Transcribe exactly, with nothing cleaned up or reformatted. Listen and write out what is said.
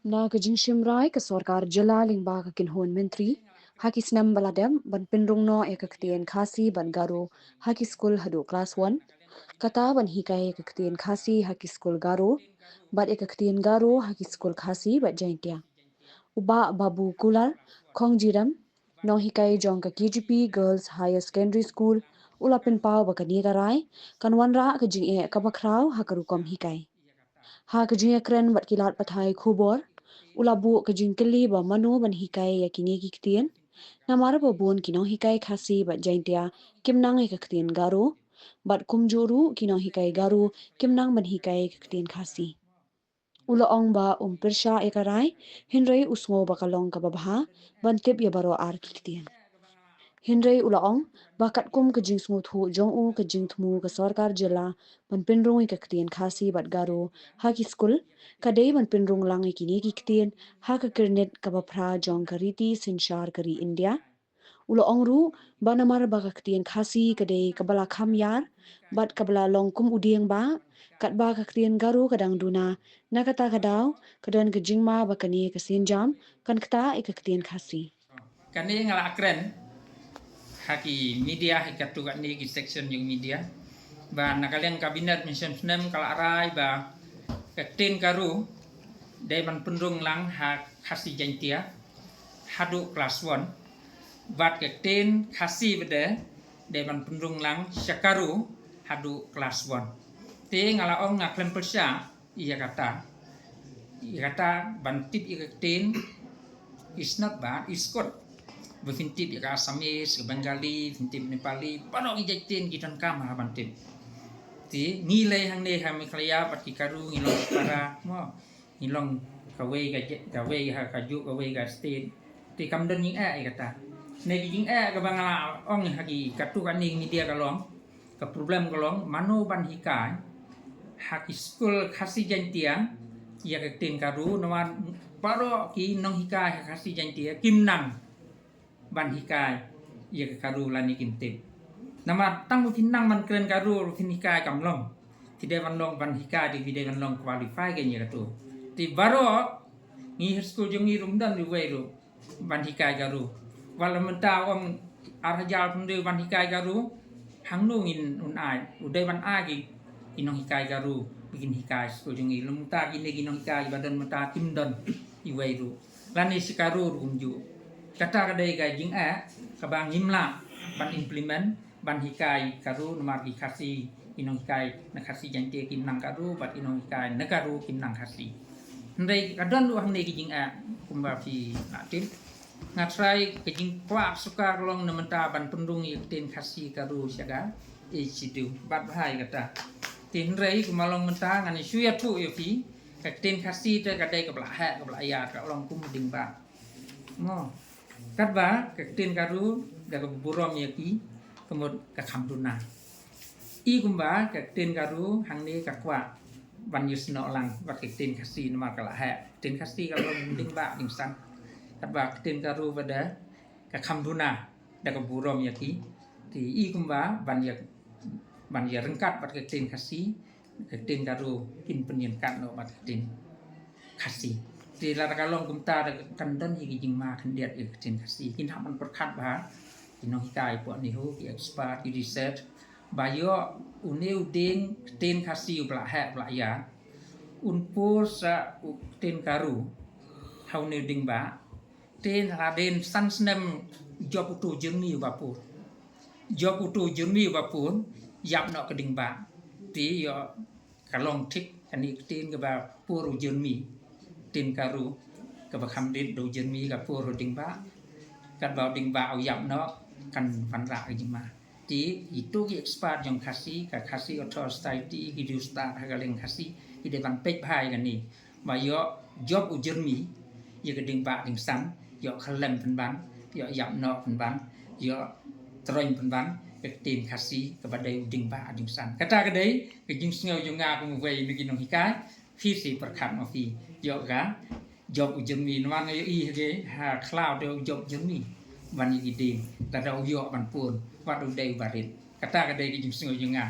Na ka jingshim rai ka sorkar jylla lyngba ka kynhun myntri ha ki snem ba la dep ban pynrung noh ïa ka ktien Khasi bad Garo ha ki skul haduh klas one, kata ban hikai ïa ka ktien Khasi ha ki skul Garo bad ïa ka ktien Garo ha ki skul Khasi bad Jaintia. U Bah Babu Kular Khongjiram, nonghikai jong ka K G P Girls Higher Secondary School, u la pynpaw ba kane ka rai kan wanrah ka jingeh kaba khraw ha ka rukom hikai. Ha ka jingïakren bad ki lad pathai khubor, u la buh ka jingkylli ba mano ban hikai ïa kine ki ktien, namar ba bun ki nonghikai Khasi bad Jaintia kim nang ïa ka ktien Garo, bad kumjuh ruh ki nonghikai Garo kim nang ban hikai ïa ka ktien Khasi. U la ong ba um pyrshah ïa ka rai, hynrei u sngew ba ka long kaba bha ban tip ïa baroh ar ki ktien. Hynrei u la ong ba katkum ka jingsngewthuh jong u, ka jingthmu ka sorkar jylla ban pynrung ïa ka ktien Khasi bad Garo ha ki skul ka dei ban pynrung lang ïa kine ki ktien ha ka kyrnit kaba phra jong ka riti synshar ka ri India. U la ong ruh ba namar ba ka ktien Khasi ka dei kaba la kham ïar bad kaba la long kum u dieng ba, katba ka ktien Garo ka dang duna, na kata ka daw ka don ka jingma ba kane ka sienjam kan ktah ïa ka ktien Khasi. Kane nga la kren ha ki media, ha katto katne ki section jong media, ba na ka liang Cabinet mynshwa snem ka la rai ba ka ktien Garo dei ban pynrung lang ha Khasi Jaintia haduh klas one, bad ka ktien Khasi pat dei ban pynrung lang sha Garo haduh klas one. Te nga la ong nga khlem pyrshah ïa kata. Ïa kata ban tip ïa ka ktien is not bad, is good. Ba phin tip ïa ka Assamese, ka Bengali, phin tip Nepali, baroh ki jait ktien ki donkam ha ban tip. Te ngi lei hangne ha Meghalaya bad ki Garo ngi long para mo. Ngi long kawei ka je-, kawei ha kajuh kawei ka state. Te kam don jingeh ïa kata. Ne ki jingeh kaba nga la ong ha ki katto katne media ka long, ka problem ka long mano ban hikai ha ki skul Khasi Jaintia ïa ka ktien Garo, namar baroh ki nonghikai ha Khasi Jaintia kim nang ban hikai ïa ka Garo lane kim tip. Namar tang ba phin nang ban kren Garo ruh phin hikai kam long. Phi dei ban long ban hikai, phi dei ban long qualify ka ïa kato. Te baroh ngi ha skul jong ngi ruh ym don uwei ruh ban hikai Garo. Wat la mynta ong ar hajar pyndoh ban hikai Garo, hangno ngin un ai? U dei ban ai ki, ki nonghikai Garo ba kin hikai skul jong ngi. La mynta kine ki nonghikai ba don mynta kim don uwei ruh. Lane shi Garo ruh kumjuh. Kata ka dei ka jingeh kaba ngim lah ban implement ban hikai Garo, namar ki Khasi, ki nonghikai na Khasi Jaintia kim nang Garo bad ki nonghikai na Garo kim nang Khasi. Hynrei ka don ruh hangne ki jingeh kumba phi la tip. Nga trai ka jingkwah sorkar ka long na mynta ban pynrung ïa ka ktien Khasi Garo sha ka A C D U bad bha ïa kata. Te hynrei kumba long mynta ngan shu ïathuh ïa phi, ka ktien Khasi te ka dei kaba la heh kaba la ïar, ka long kum u dieng ba. Mo. Katba ka ktien Garo da ka burom ïa ki, ka mut ka kham duna. I kumba ka ktien Garo hangne ka kwah ban ïasnoh lang bad ka ktien Khasi namar ka la heh. Ktien Khasi ka long dieng ba dieng san. Katba ka ktien Garo ba da ka kham duna da ka burom ïa ki. Te i kumba ban ïa, ban ïa ryngkat bad ka ktien Khasi, ka ktien Garo kin pynïeng kat noh bad ka ktien Khasi. Te lada ka long kumta da kan don hi ki jingma khyndiat ïa ka ktien Khasi. Kin hap ban pyrkhat bha ki nonghikai pok NEHU, ki expert, ki research ba ïoh une u dieng ktien Khasi u ba la heh ba la ïar un pur sa u ktien Garo ha une u dieng ba. Te hadien san snem jop uto u jyrmi uba pur. Jop uto u jyrmi uba pur, ïap noh ka dieng ba. Te ïoh ka long thik kane ka ktien kaba pur u jyrmi. Ktien Garo kaba kham rit da u jyrmi ka pur u dieng ba. Katba u dieng ba u ïap noh kan wanrah ka jingma. Te ito ki expert jong Khasi, ka Khasi Author Society, ki riewstad ha ka liang Khasi, ki dei ban peit bha ïa kane. Ba ïoh jop u jyrmi ïa ka dieng ba dieng san, ïoh khlem pynban, ïoh ïap noh pynban, ïoh troiñ pynban ka ktien Khasi kaba dei u dieng ba dieng san. Kata ka dei ka jingsngew jong nga kum uwei na ki nonghikai. Phi sa pyrkhat ma phi, ïoh ka jop u jyrmi, namar nga ïohi ha khlaw te u jop jyrmi ban ïa ki dieng, lada u ïoh ban pun, wat u dei uba rit. Kata ka dei ka jingsngew jong nga.